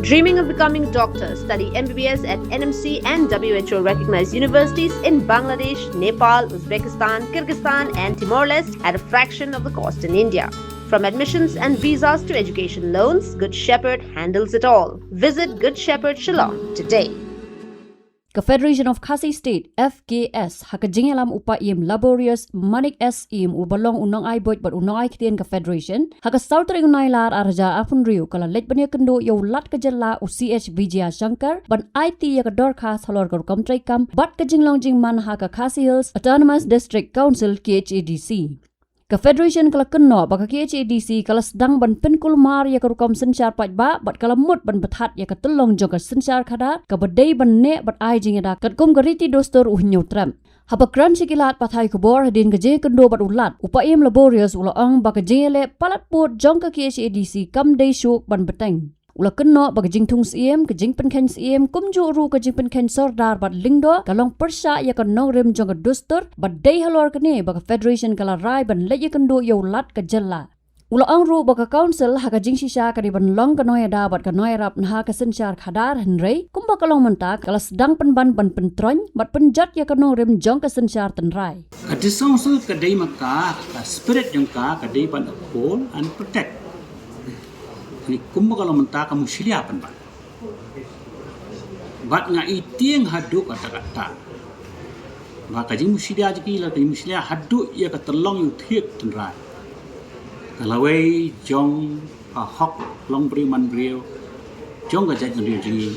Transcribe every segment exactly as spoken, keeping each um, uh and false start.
Dreaming of becoming a doctor? Study M B B S at N M C and W H O recognized universities in Bangladesh, Nepal, Uzbekistan, Kyrgyzstan, and Timor Leste at a fraction of the cost in India. From admissions and visas to education loans, Good Shepherd handles it all. Visit Good Shepherd Shillong today. Ka Federation of Khasi State, F K S, ha ka jingïalam u Paiem Laborious Manik Syiem, uba long u nongai buit bad u nongai ktien ka Federation, ha ka saw tarik u Nailar ar hajar arphew hynriew, ka la leit ban ïakynduh ïa u Lat ka jylla u C H Vijayashankar ban aiti ïa ka dorkhas halor ka rukom treikam bad ka jinglong jingman ha ka Khasi Hills Autonomous District Council, K H A D C. Ka Federation ka la kynnoh ba ka K H A D C ka la sdang ban pynkulmar ïa ka rukom synshar paidbah bad ka la mut ban pynthat ïa ka tyllong jong ka synshar khadar kaba dei ban neh bad ai jingïada katkum ka riti dustur u Hynñiewtrep. Haba kren sha ki lad pathai khubor hadien ka jingïakynduh bad u Lat, u Paiem Laborious u la ong ba ka jingïaleh palat pud jong ka K H A D C kam dei shuh ban bteng. U la kynnoh ba ka jingthung Syiem, ka jingpynkheiñ Syiem, kumjuh ruh ka jingpynkheiñ Sordar bad Lyngdoh ka long pyrshah ïa ka nongrim jong ka dustur, bad dei halor kane ba ka Federation ka la rai ban leit ïakynduh ïa u Lat ka jylla. U la ong ruh ba ka Council ha ka jingshisha ka dei ban long ka nongïada bad ka nongïarap na ka synshar khadar, hynrei kumba ka long mynta ka la sdang pynban ban pyntroiñ bad pynjot ïa ka nongrim jong ka synshar tynrai. Ka District Council ka dei ma ka, ka spirit jong ka ka dei ban uphold and protect. Ni kumba ka long mynta ka mushlia pynban. Bad nga i tieng haduh katta katta ba ka jingmushlia jong ki la ka jingmushlia haduh ïa ka tyllong ïa u thied tynrai. Ka lawei jong ka hok long briew man briew jong ka jaitbynriew jong ngi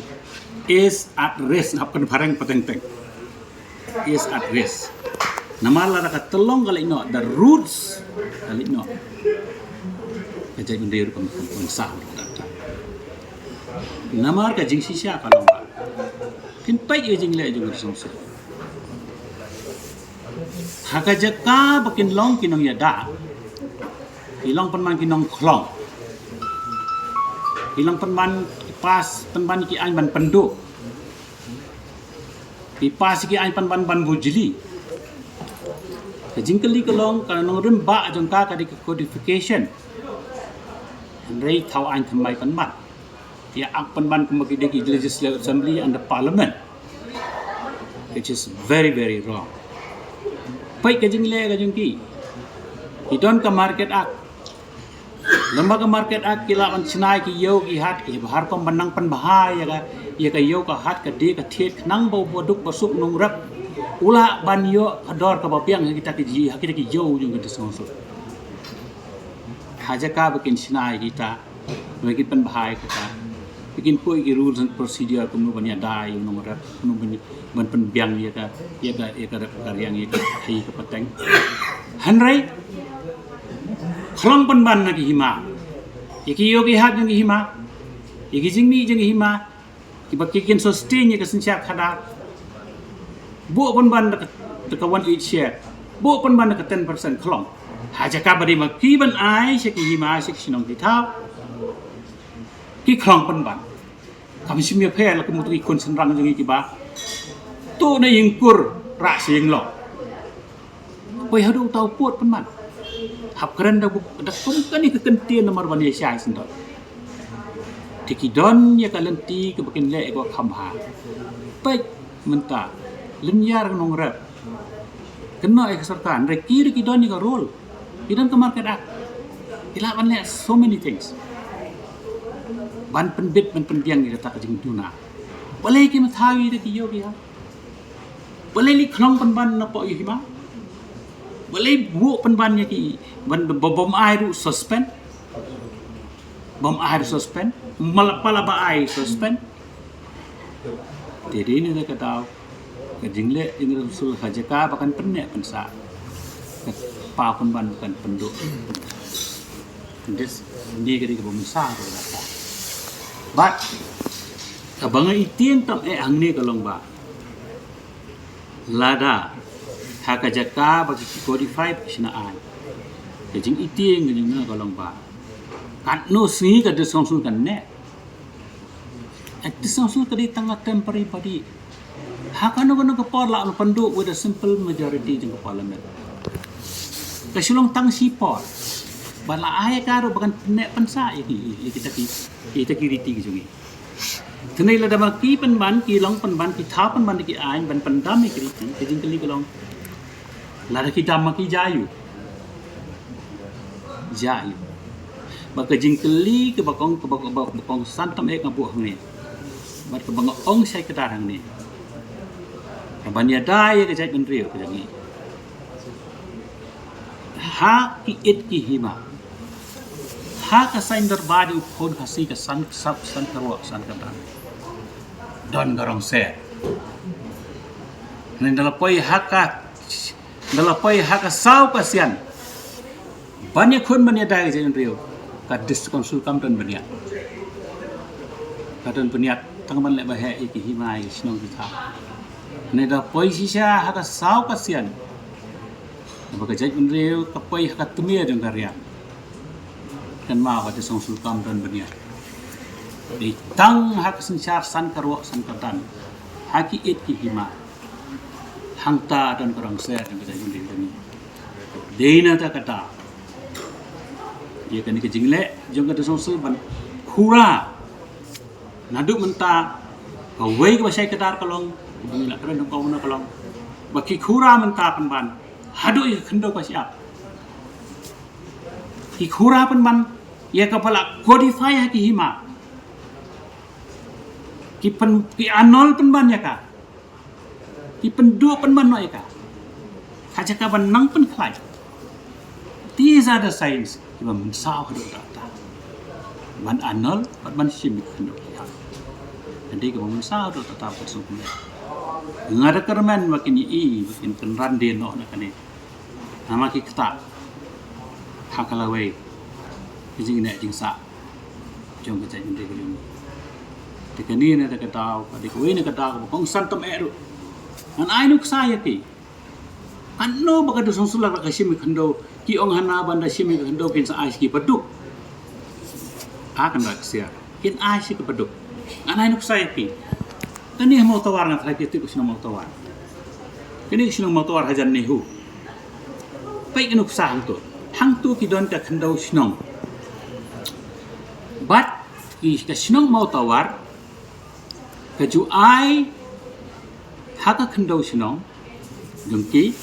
is at risk, hap kan phareng pateng teng. Is at risk. Namar lada ka tyllong ka leit noh, the roots ka leit noh, ka jaitbynriew ruh kam, kam, kam sah. Namar ka jingshisha ka long ba kin peit ïa jingleh jong ka District Council. Ha ka jaka ba kin long ki nongïada, ki long pynban ki nongkhlong. Ki long pynban ki pass pynban ki aiñ ban pynduh. Ki pass ki aiñ pynban ban bujli. Ka jingkylli ka long, ka nongrim ba jong ka ka dei ka codification. Hynrei thaw aiñ thymmai pynban. Ïa ak pynban kumba ki dei ki Legislative Assembly and the Parliament, which is very, very wrong. Peit ka jingleh ka jong ki. Ki don ka Market Act. Lem bad ka Market Act ki lah ban shna ïa ki ïew ki hat ki bha rukom ban nang pynbha ïa ka, ïa ka ïew ka hat ka die ka thied khnang ba u baduk basuk nongrep u lah ban ïoh ka dor kaba biang ha kita ki ji, ha kita ki ïew jong ka District Council. Ha jaka ba kin shna ïa kita, ba kin pynbha ïa kita, ba kin poi ki rules and procedure kumno ban ïada ïa u nongrep, kumno ban, ban pynbiang ïa ka, ïa ka, ïa ka rep ka riang, ïa ka thei ka pateng. Hynrei khlong pynban na ki hima, ïa ki ïew ki hat jong ki hima, ïa ki jingmih jong ki hima, kiba ki kin sustain ïa ka synshar khadar. Buh pynban da ka, da ka one eighth share. Buh pynban da ka ten percent khlong. Ha jaka ba dei ma ki ban ai sha ki hima, sha ki shnong ki thaw, ki khlong pynban. Kam shym ïapher la kumta ki khun shynrang jong ngi kiba tuh na ïing kur rah sha ïing long. Poi haduh uta u pud pynban. Hap kren da, da kum kane ka kyntien namar ban ïa shai syndon. Te ki don ïa ka lynti kaba kin leh ïa ka kham bha. Peit mynta, lynñiar ka nongrep. Kynnoh ïa ka sorkar, hynrei ki ruh ki don ïa ka role. Ki don ka Market Act. Ki lah ban leh so many things. Ban pynbit, ban pynbiang ïa kata ka jingduna. Balei kim thaw ïa ki ïew ki hat? Balei leit khlong pynban na poh ïew hima? Balei buh pynban ïa ki, ban, ba, bym ai ruh suspend? Bym ai ruh suspend? Mal, pala ba ai suspend? Te dei ne ka daw ka jingleh jingresolution ha jaka ba kan pynneh pynsah, ka paw pynban ba kan pynduh. Des ni ka dei kaba mynsaw ka dei ka. Bad kaba nga ïa tieng tam eh hangne ka long ba lada ha ka jaka ba ki codify ki shna aiñ, ka jingïatieng ka jong nga ka long ba katno sngi ka District Council kan neh. Ka District Council ka dei tang ka temporary body. Ha kano kano ka por lah ban pynduh with a simple majority jong ka Parliament. Ka shu long tang shi por. Ba la ai ka ruh ba kan pynneh pynsah ïa ki, ïa kita ki, ïa kita ki riti ki jong ngi. Te ne lada ma ki pynban, ki long pynban, ki thaw pynban da ki aiñ ban pyndam ïa ki riti, ka jingkylli ka long, lada ki dam ma ki jia aiu? Jia aiu? Bad ka jingkylli kaba kong, kaba, kaba, kaba kongsan tam eh nga buh hangne, bad kaba nga ong shai kdar hangne, kaban ïada ïa ka jaitbynriew ka jong ngi, ha ki it ki hima, ha ka saiñ dorbar jong u khun Khasi ka san, sap, san kyrwoh san kyrdan, don ka rong ser. Nangta da la poi ha ka, da la poi ha ka saw ka sian ban ïakhun ban ïada ïa ka jaitbynriew, ka District Council kam don bniat. Ka don bniat tang ban leh ba heh ïa ki hima, ïa ki shnong ki thaw. Nangta da poi shisha ha ka saw ka sian, naba ka jaitbynriew ka poi ha ka tmier jong ka riam. Kynmaw, ka District Council kam don bniat. Dei tang ha ka synshar san kyrwoh san kyrdan, ha ki it ki hima, hangta don ka rong ser jong ka jaitbynriew jong ngi. Dei na kata ka daw, ïa kane ka jingleh jong ka District Council ban khura. Naduh mynta, kawei kaba shai kdar ka long, kaba ngi la kren ha kawei ka long, ba ki khura mynta pynban haduh ïa ka khyndew ka shyiap. Ki khura pynban ïa kaba la codify ha ki hima. Ki pyn, ki annul pynban ïa ka. Ki pynduh pynban noh ïa ka ha jaka ban nang pynkhlaiñ. These are the signs kiba mynsaw haduh katta, ban annul bad ban shim ïa ka khyndew ka shyiap. Ka dei kaba mynsaw haduh katta, ka sngewthuh. Nga da kyrmen ba kin ïohi, ba kin kynran dien noh na kane. Namar ki ktah ha ka lawei ka jingneh jingsah jong ka jaitbynriew ka jong ngi. Te kane na kata ka daw, ka dei kawei na ka daw kaba kongsan tam eh ruh. Ngan ai nuksa ïa ki. Katno ba ka District Council la ka shim ïa ka khyndew, ki ong hana ban da shim ïa ka khyndew kin sa ai sha ki baduk. Ha kane ka ksiar kin ai sha ki baduk. Ngan ai nuksa ïa ki. Kane ha Mawtawar, nga tharai phi tip ka shnong Mawtawar. Kane ka shnong Mawtawar hajan NEHU. Peit ka nuksa hangto. Hangto ki don ka khyndew shnong. Bad ki, ka shnong Mawtawar ka ju ai ha ka khyndew shnong jong ki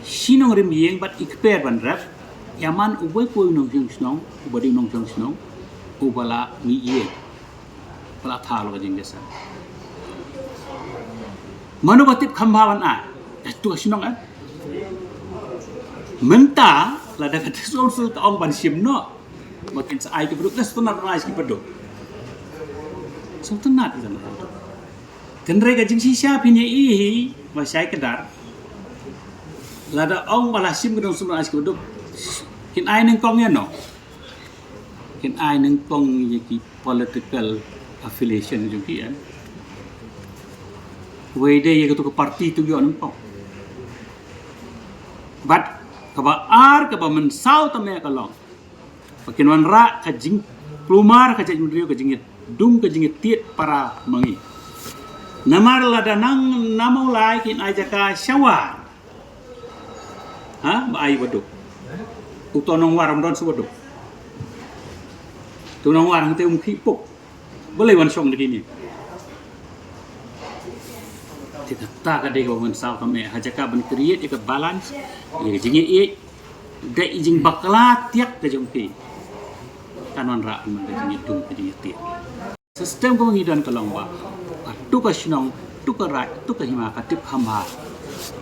shi nongrim ïing bad i kper ban rep ïa man uwei pa uwei u nongshong shnong, uba dei u nongshong shnong uba la mih ïing, ba la thaw la ka jingïaseng. Mano ba tip kham bha ban ai? Ïa tu ka shnong, eh. Mynta lada ka District Council ka ong ban shim noh, ba kin sa ai ki baduk, da sngewtynnat ban ai sha ki baduk. Sngewtynnat ïa ka baduk. Hynrei ka jingshisha phin ïohi hi ba shai kdar, lada ong ba la shim ka District Council ban ai sha ki baduk, kin ai nyngkong ïano? Kin ai nyngkong ïa ki political affiliation jong ki, eh. Wei de ïa katu ka party tu ïoh nyngkong. Bad kaba ar, kaba mynsaw tam eh ka long, ba kin wanrah ka jingkulmar ka jaitbynriew, ka jingïadung, ka jingïatied para ma ngi. Namar lada nang namar lai kin ai jaka shawa, ha, ba ai baduk. Uto u nongwar um don shuh baduk. Uto u nongwar hangte um khih puk. Balei wan shong da kine? Te kata ka dei kaba mynsaw tam eh, ha jaka ban create ïa ka balance, ïa ka jingïeit, da i jingbakla tiak ka jong ki, kan wanrah man ka jingïadung, ka jingïatied. System kaba ngi don ka long ba, ha tu ka shnong, tu ka raid, tu ka hima ka tip kham bha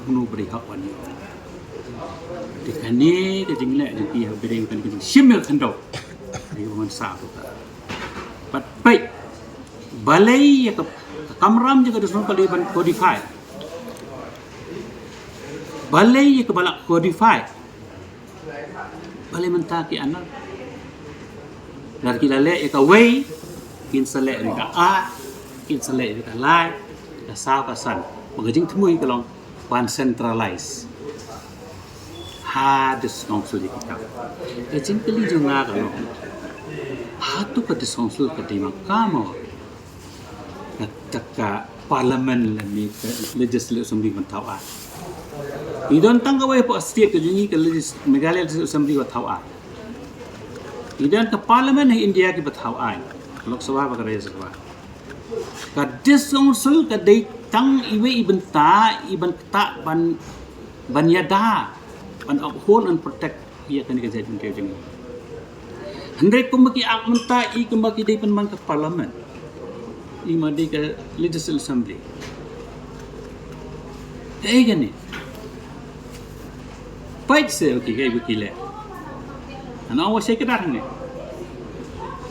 kumno ba dei hok ban ïoh. Te kane ka jingleh jong ki ha ba dei kane ka jingshim ïa ka khyndew, dei kaba mynsaw tam. Bad peit, balei ïa ka, ka kamram jong ka District Council ka dei ban codify? Balei ïa kaba la codify? Balei mynta ki annul? Lada ki la leh ïa kawei, kin sa leh ruh ïa ka ar, kin sa leh ruh ïa ka lai, ka saw, ka san. Ba ka jingthmu ka long ban centralize ha District Council ïa ki kam. Ka jingkylli jong nga ka long, hato ka District Council ka dei ma ka mo, kata ka Parliament lane ka Legislative Assembly ban thaw aiñ? Ngi don tang kawei hapoh state ka jong ngi, ka Legis-, Meghalaya Legislative Assembly ba thaw aiñ. Ngi don ka Parliament ha India kiba thaw aiñ, ka Lok Sabha bad ka Rajya Sabha. Ka District Council ka dei tang iwei i bynta i ban ktah ban, ban ïada, ban uphold and protect ïa kane ka jaitbynriew jong ngi. Hynrei kumba ki act mynta i kumba ki dei pynban ka Parliament, i ma dei ka Legislative Assembly. Ei kane. Peit se, okay, kaei ba ki leh. Ano wa se ka dah ne.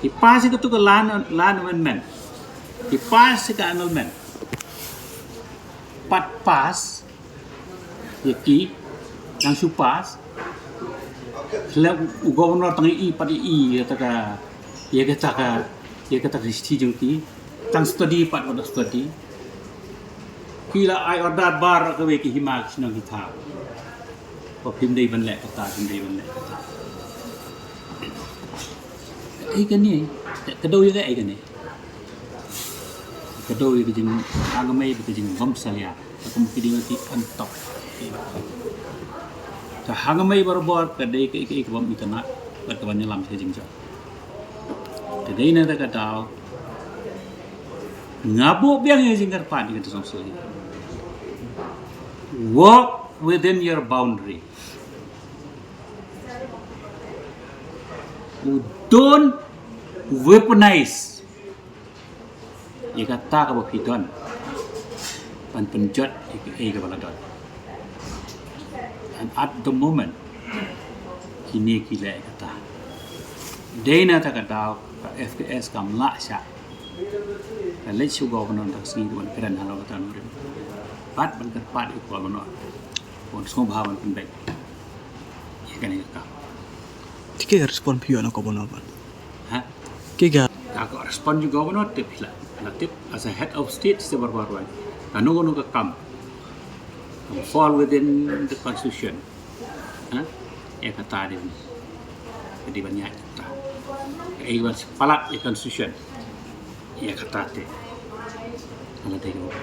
Ki pass ïa katu ka land, land amendment. Ki pass ïa ka annulment. Pat pass ïa ki, dang shu pass. Khlem u governor tang i pat i ïa kata ka, ïa kata ka, ïa kata ka shithi jong ki. Tang study pat wat study. Ki la ai order bar kawei ki hima ki shnong ki thaw. Ba phim dei ban leh kata, phim dei ban leh kata. Ei kane, ka dei ïa ka ei kane. Ka dei ïa ka jinghangamei bad ka jingbymsalia. Ka kum ki dei ki antok. Ka hangamei barabor ka dei ka, ka, ka bym itynnad bad ka ban ïalam sha jingjia. Te dei na kata ka daw nga buh biang ïa ka jingkyrpad ïa ka District Council. Work within your boundary. Don't weaponize ïa kata kaba phi don ban pynjot ïa kaei kaba la don. And at the moment kine ki leh kata. Dei na kata ka daw ka F K S kam lah shah. Ka leit sha u governor da ka sngi ban kren halor kata nongrim. Bad ban kyrpad ïa u governor ban sngewbha ban pynbeit ïa kane ka kam. Te kaei ka respond phi ïoh na u governor pat? Ha? Kaei ka, ka respond jong u governor te phi la, la tip as a head of state se barabor. Kano kano ka kam kam fall within the constitution. Ha? Ïa kata dei, ka dei ban ïaid kata. Kaei ban palat ïa constitution. Ïa kata te. Ka la dei ka,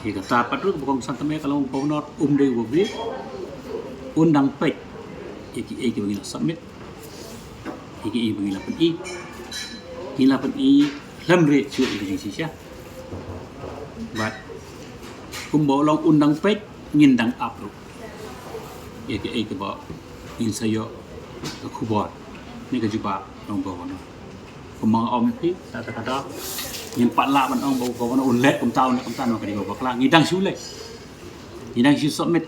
ïa kata pat ruh ba kongsan tang ïa ka long u governor um dei u bri. Un dang peit ïa kiei kiba ngi la submit. Ïa kiei ba ngi la pyni. Ngi la pyni khlem rieh shuh ïa ka jingshisha. Bad kumba u long un dang peit ngin dang ap ruh. Ïa kiei kiba ngin sa ïoh ka khubor ne ka jubab na u governor. Kumba nga ong ïa phi, kata kata ngim pat lah ban ong ba u governor un leh kumta, un leh kumta, namar ka dei kaba bakla. Ngi dang shu leh, ngi dang shu submit,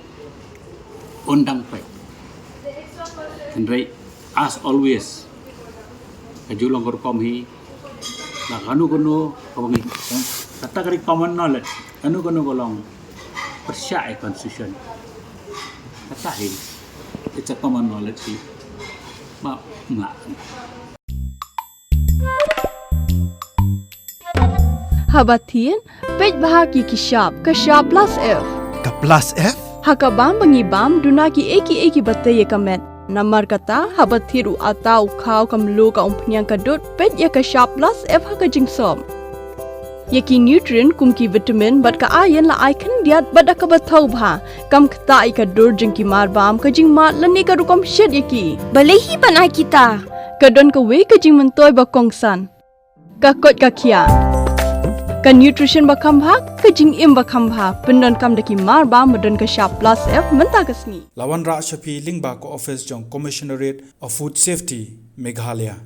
un dang peit. Hynrei as always ka ju long ka rukom hi, ba kano kano kaba ngi, kata ka dei common knowledge, kano kano ka long pyrshah ïa constitution. Kata hi, it's a common knowledge hi. Ba nga Haba thied, peit bha ïa ki shap, ka shap plus F. Ka plus F? Ha ka bam ba ngi bam, duna kiei kiei kiba tei ïa ka met. Namar kata, haba thied u atta, u khaw, ka mluh, ka umphniang, ka dud, peit ïa ka shap plus F ha ka jingsop. Ïa ki nutrient kum ki vitamin bad ka iron la ai khyndiat bad da kaba thaw bha. Kam ktah ïa ka dur jong ki mar bam, ka jingmad lane ka rukom shet ïa ki. Balei hi ban ai kita? Ka don kawei ka jingmyntoi ba kongsan. Ka koit ka khiah. Ka nutrition ba kham bha, ka jingim ba kham bha, pyndonkam da ki mar bam ba don ka shap plus F mynta ka sngi. La wanrah sha phi lyngba ka office jong Commissionerate of Food Safety, Meghalaya.